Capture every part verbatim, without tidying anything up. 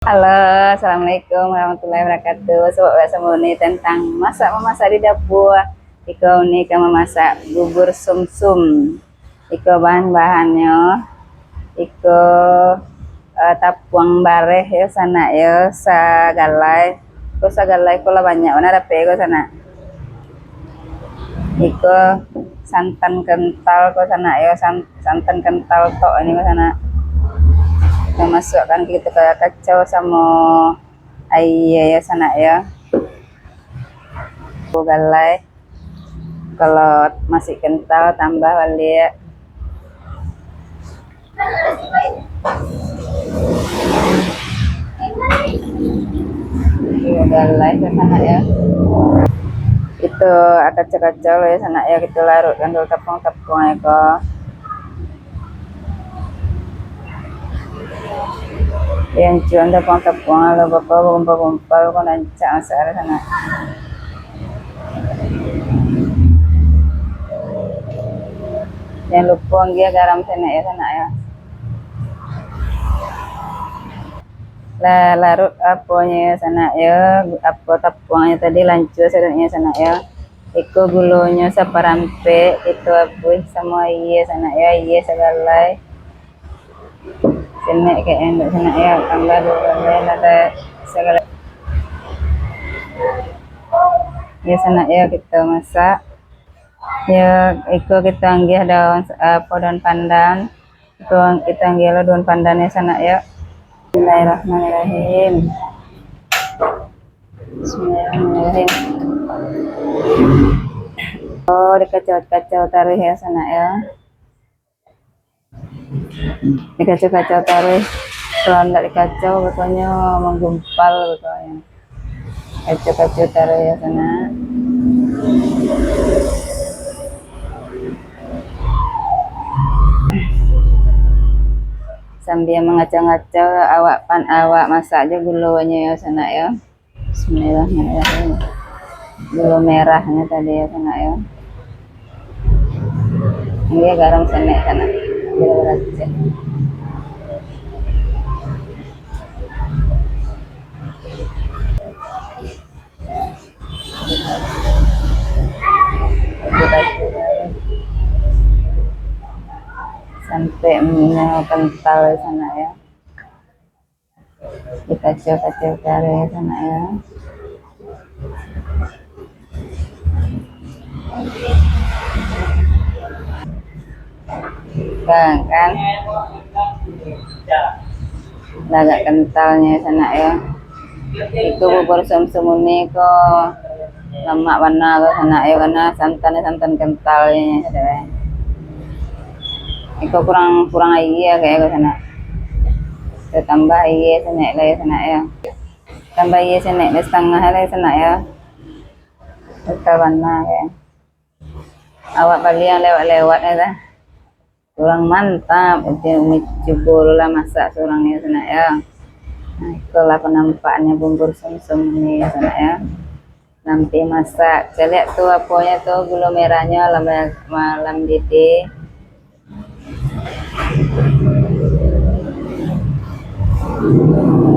Halo, assalamualaikum warahmatullahi wabarakatuh. Sobat Wak Sambuni, tentang masak memasak di dapur. Iko Uni ka mamasak bubur sumsum. Iko bahan-bahannyo, iko, eh, tapuang bareh yo sanak yo, sagalai. Iko sagalai ko lah banyak bana dapek iko sanak. Iko santan kental ko sanak yo, san-, santan kental tok ini ko sanak. Mamasuakkan kito ka kacau samo aia yo sanak yo. Iko galai, kalau masih kental tambah baliak. Iyo, galai ka sanak yo. Kito kacau-kacau lo yo sanak yo, kito larutkan dulu tapuang-tapuang yo ko. Yang cuan tapuang-tapuang lo, bako gumpal-gumpal ko rancak masak sanak. Jan lupo anggia garam sanak yo, sanak yo. Lah larut aponyo sanak yo, apo tapuangnyo tadi lancua saruiknyo sanak yo. Iko gulonyo saparampek, kito abuih samo aia sanak yo, aia sagalai. Sanak kek endak sanak yo, tambah duo galai lah sagalai. Yo sanak yo, kito masak. Yo, iko kito anggiah daun, apo, daun pandan. Iko kito anggiah lo daun pandan yo sanak yo. Bismillahirrahmanirrahim. Bismillahirrahmanirrahim. Oh, dikacau-kacau taruih yo sanak yo. Dikacau-kacau taruih. Kalau ndak dikacau, biasonyo manggumpal biasonyo. Kacau-kacau taruih yo sanak. Sambia mangacau-ngacau, awak pan, awak masak jo gulonyo yo sanak yo. Bismillahirrahmanirrahim. Gulo merahnyo tadi yo sanak yo. Anggia garam sanak, sanak. Gulo merahnyo. Sampai minyo kental sanak yo. Dikacau-kacau taruih sanak yo. Kan, kan? Lah agak kentalnyo sanak yo. Itu bubur sumsum Uni ko lamak bana ko sanak yo, karena santan, santan kental nyo. Iko kurang, kurang aia kayaknyo sanak. Tambah aia sanak lai sanak yo. Tambah aia sanak lai, satangah lai sanak yo. Kental bana kayaknyo. Awak bali yang lewat-lewat yo dah. Kurang mantap, itu Uni cubo lah masak surang yo sanak yo. Nah, itulah penampakannya bubur sumsum Uni yo sanak yo. Nanti masak. Caliak tu aponyo tu, gulo merahnyo lah ma-, lah mandidih.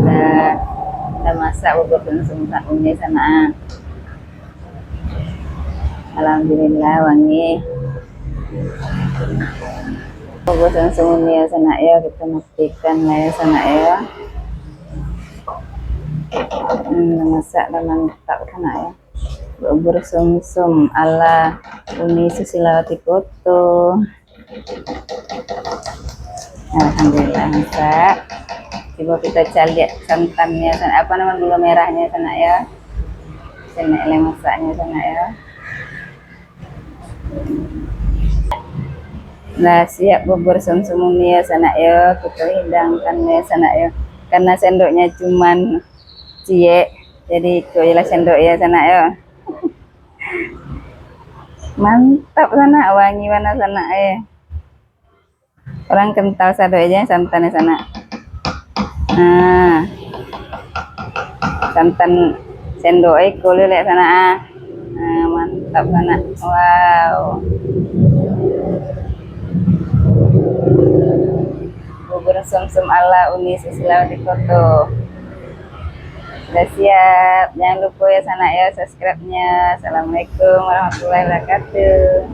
Lah, lah masak bubur sumsum Uni sanak. Alhamdulillah, wangi. Bubur sumsum Uni yo sanak yo, kito matikan lah yo sanak yo. Hmm, masak lah mantap sanak yo. Bubur sumsum ala Uni Susilawati Koto. Alhamdulillah, masak. Cubo kito caliak santannyo, san-, apo namo, gulo merahnyo sanak yo. Sanak lai masaknyo sanak yo. Lah siap bubur sumsum Uni yo sanak yo, kito hidangkan yo sanak yo. Karena sendoknyo cuman ciek, jadi iko je lah sendok yo sanak yo. Mantap sanak, wangi bana sanak eh. Urang kental sadok aja santan di sana. Nah, santan sendok eh, kulit lek sana ah. Nah, mantap sana. Wow. Bubur sumsum ala Uni Susilawati Koto. Dah siap. Jangan lupa ya sanak ya, subscribe-nya. Assalamualaikum warahmatullahi wabarakatuh.